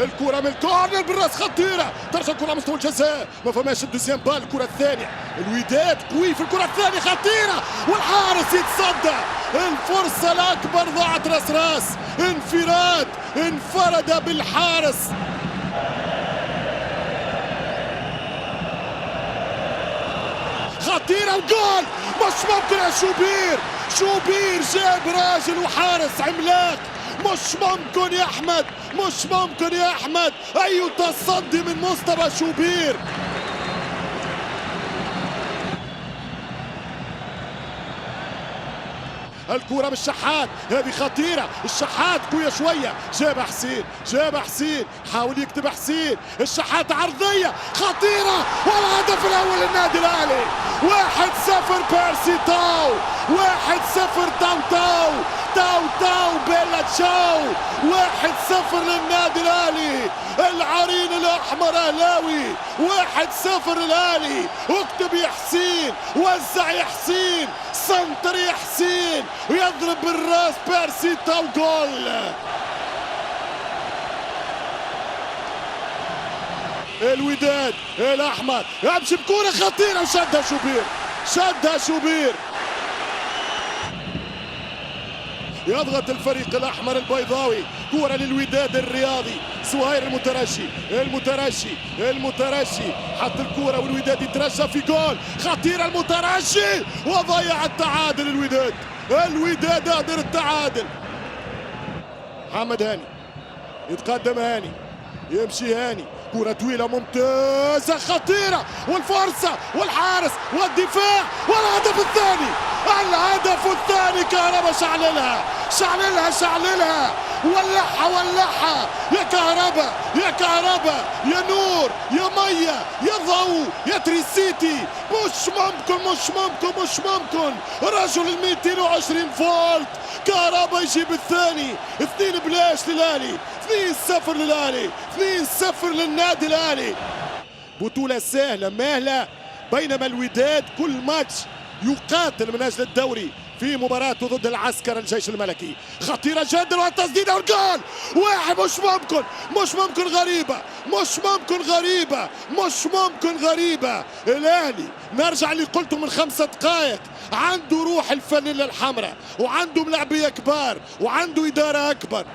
الكره من ال corner بالراس خطيره، ترجع الكره مستوى الجزاء، ما فماش ال deuxième balle. الكره الثانيه، الوداد قوي في الكره الثانيه، خطيرة والحارس يتصدى. الفرصة الاكبر ضاعت، راس راس، انفراد، انفرد بالحارس. خطيرة وجول، مش ممكن يا شوبير. شوبير جاب راجل وحارس عملاق. مش ممكن يا احمد، مش ممكن يا احمد، اي تصدي من مصطفى شوبير. الكرة بالشحات، هذه خطيرة، الشحات قوية شوية، جاب حسين، جاب حسين، حاول يكتب حسين، الشحات عرضية خطيرة والهدف الأول للنادي الأهلي. 1-0 بيرسي تاو، 1-0 تاو تاو تاو تاو بيلا تشاو، 1-0 للنادي الأهلي، العرين الأحمر أهلاوي، 1-0 للأهلي. اكتب يا حسين، وزع يا حسين، سنتر يا حسين، ويضرب بالراس بيرسي تاو، جول. الوداد الأحمر يمشي بكرة خطيرة وشدها شوبير، شدها شوبير. يضغط الفريق الأحمر البيضاوي، كرة للوداد الرياضي، سهير المترشي، المترشي، المترشي حط الكرة والوداد يترشى في جول خطيرة، المترشي وضيع التعادل. الوداد، الوداد قدر التعادل. محمد هاني يتقدم، هاني يمشي، هاني كرة طويلة ممتازة خطيرة والفرصة والحارس والدفاع والهدف الثاني، الهدف الثاني. كهربا شعللها، شعللها، شعللها، ولعها، ولعها يا كهربا، يا كهربا، يا نور، يا مية، يا ضوء، يا تريسيتي. مش ممكن، مش ممكن، مش ممكن، رجل ال 220 فولت كهربا يجيب الثاني. 2 بلاش للأهلي، 2-0 للأهلي، 2-0 للنادي الأهلي. بطولة سهلة ماهلة، بينما الوداد كل ماتش يقاتل من أجل الدوري في مباراته ضد العسكر الجيش الملكي. خطيرة جدا والتسديدة والجول، واحد، مش ممكن، مش ممكن، غريبة، مش ممكن، غريبة، مش ممكن، غريبة. الأهلي، نرجع اللي قلته من 5 دقائق، عنده روح الفانيلا الحمراء وعنده ملاعبية كبار وعنده إدارة أكبر.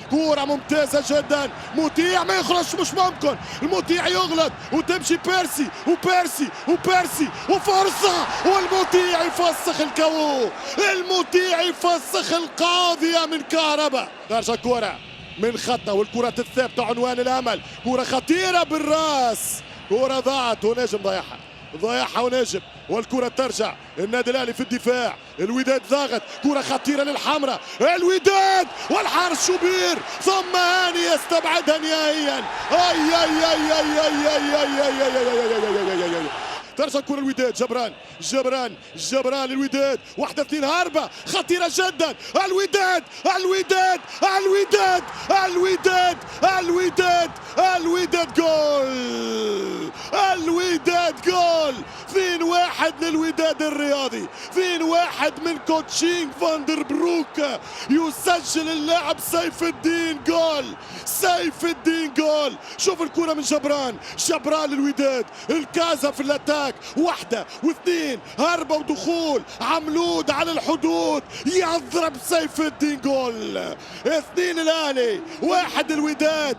كورة ممتازة جدا، مطيع ما يخرجش، مش ممكن، المطيع يغلط وتمشي بيرسي وبيرسي وبيرسي وفرصة، والمطيع يفسخ الكو، المطيع يفسخ القاضية من كهرباء. ترجع كرة من خطنا والكرة الثابتة عنوان الأمل، كرة خطيرة بالراس، كرة ضاعت ونجم ضيعها، ضيعها ونجم، والكرة ترجع النادي الأهلي في الدفاع. الوداد ضاغط، كرة خطيرة للحمراء، الوداد والحارس شوبير، ثم هاني يستبعدها نهائيا. اي اي اي اي اي اي اي اي اي اي اي اي اي. ترجع كرة الوداد، جبران، جبران، جبران الوداد، واحدة اثنين، هربة خطيرة جدا، الوداد، الوداد، الوداد، الوداد، الوداد، الوداد، جول، الوداد جول، 2-1 للوداد الرياضي، 2-1 من coaching فاندر بروك، يسجل اللاعب سيف الدين جول، سيف الدين جول. شوف الكرة من جبران، جبران للوداد، الكازا في l'attaque، واحدة واثنين، هربة ودخول عملود على الحدود، يضرب سيف الدين جول. 2 الاهلي، 1 الوداد.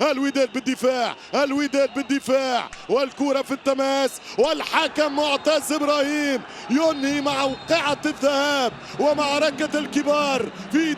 الوداد بالدفاع، الوداد بالدفاع، والكرة في التماس، والحكم معتز ابراهيم ينهي مع وقعة الذهاب ومعركة الكبار في